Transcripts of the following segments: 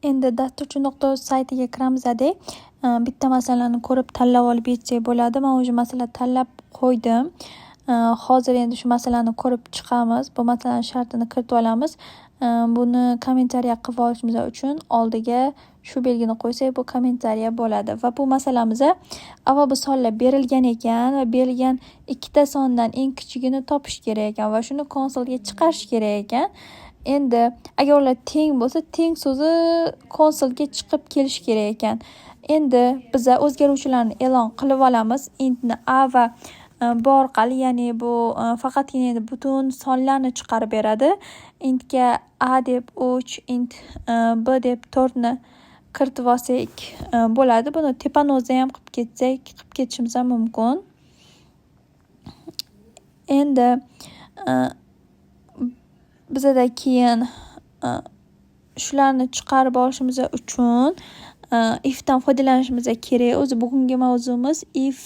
Endi dasturchi.uz saytiga kiramizda, bitta masalani ko'rib, tanlab olib yechsak bo'ladi. Man уже masala tanlab qo'ydim. Hozir endi shu masalani ko'rib chiqamiz. Bu masalani shartini kiritib olamiz. Buni kommentariya qilib olishimiz uchun oldiga shu belgini qo'ysak, bu kommentariya bo'ladi. Va bu masalamizda avval bu sonlar berilgan ekan va berilgan ikkita sondan eng kichigini topish kerak ekan va shuni konsolga chiqarish kerak ekan. Endi agar ular teng bo'lsa, teng so'zi konsolga chiqib kelishi kerak ekan. Endi biza o'zgaruvchilarni e'lon qilib olamiz. Intni a va b orqali, ya'ni bu faqatgina endi butun sonlarni chiqarib beradi. Intga a deb 3, int b deb 4 ni kiritib olsak bo'ladi. Buni tepani o'zida ham qilib ketsak, qilib ketishimiz ham mumkin. Endi bizada keyin shularni chiqarib olishimiz uchun ifdan foydalanishimiz kerak. O'zi bugungi mavzumiz if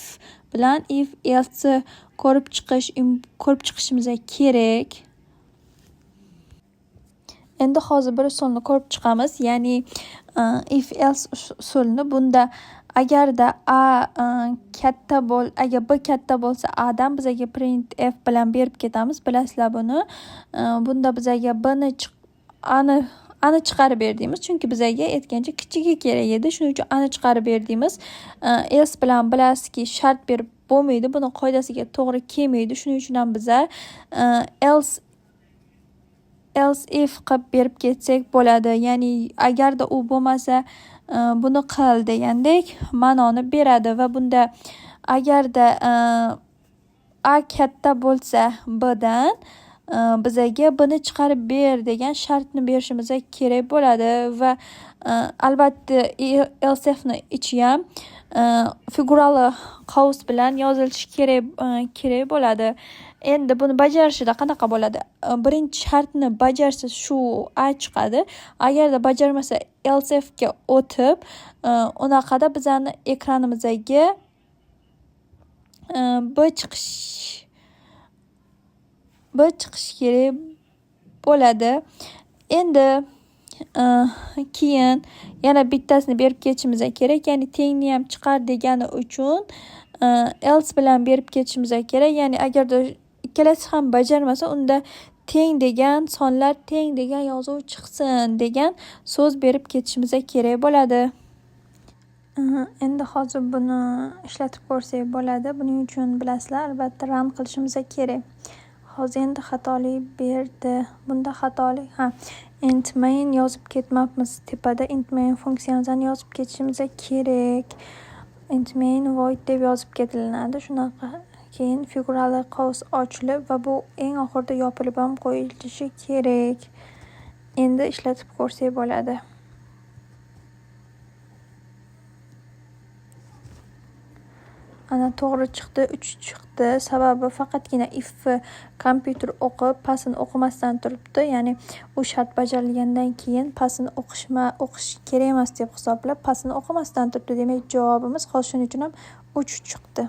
bilan if else ko'rib chiqishimiz kerak. Endi hozir bir usulni ko'rib chiqamiz, ya'ni if else usulini. Bunda agarda a katta bo'l agar b katta bo'lsa a dan, bizaga printf bilan berib ketamiz, bilasizlar buni. Bunda bizaga b ni ani ani chiqarib ber deymiz, chunki bizaga aytgancha kichigi kerak edi, shuning uchun ani chiqarib ber deymiz. Else bilan bilasizki, shart berib bo'lmaydi, buni qoidasiga to'g'ri kelmaydi. Shuning uchun ham biza else if qilib berib ketsak bo'ladi, ya'ni agarda u bo'lmasa, buni qil degandek ma'noni beradi. Va bunda agarda a katta bo'lsa b dan, bizaga buni chiqarib ber degan shartni berishimiz kerak bo'ladi. Va albatta else ifni ichi ham figurali qovus bilan yozilishi kerak bo'ladi. Endi buni bajarishida qanaqa bo'ladi? Birinchi shartni bajarsa, shu a chiqadi. Agarda bajarmasa, else ifga o'tib, unaqada bizani ekranimizga b chiqishi kerak bo'ladi. Endi keyin yana bittasini berib ketishimiz kerak, ya'ni tengni ham chiqar degani uchun else bilan berib ketishimiz kerak, ya'ni agarda ikkalasi ham bajarmasa, unda teng degan sonlar, teng degan yozuv chiqsin degan so'z berib ketishimiz kerak bo'ladi. Endi hozir buni ishlatib ko'rsak bo'ladi. Buning uchun, bilasizlar, albatta run qilishimiz kerak. Hozir endi xatolik berdi. Bunda xatolik, ha, int main yozib ketmabmiz tepada. Int main funksiyamizni yozib ketishimiz kerak. Int main void deb yozib ketilinadi shunaqa. Keyin figurali qovus ochilib va bu eng oxirida yopilib ham qo'yilishi kerak. Endi ishlatib ko'rsak bo'ladi. Ana, to'g'ri chiqdi, 3 chiqdi. Sababi faqatgina if kompyuter o'qib, pastini o'qimasdan turibdi, ya'ni u shart bajarilgandan keyin pastini o'qish kerak emas deb hisoblab, pastini o'qimasdan turibdi. Demak, javobimiz hozir shuning uchun ham 3 chiqdi.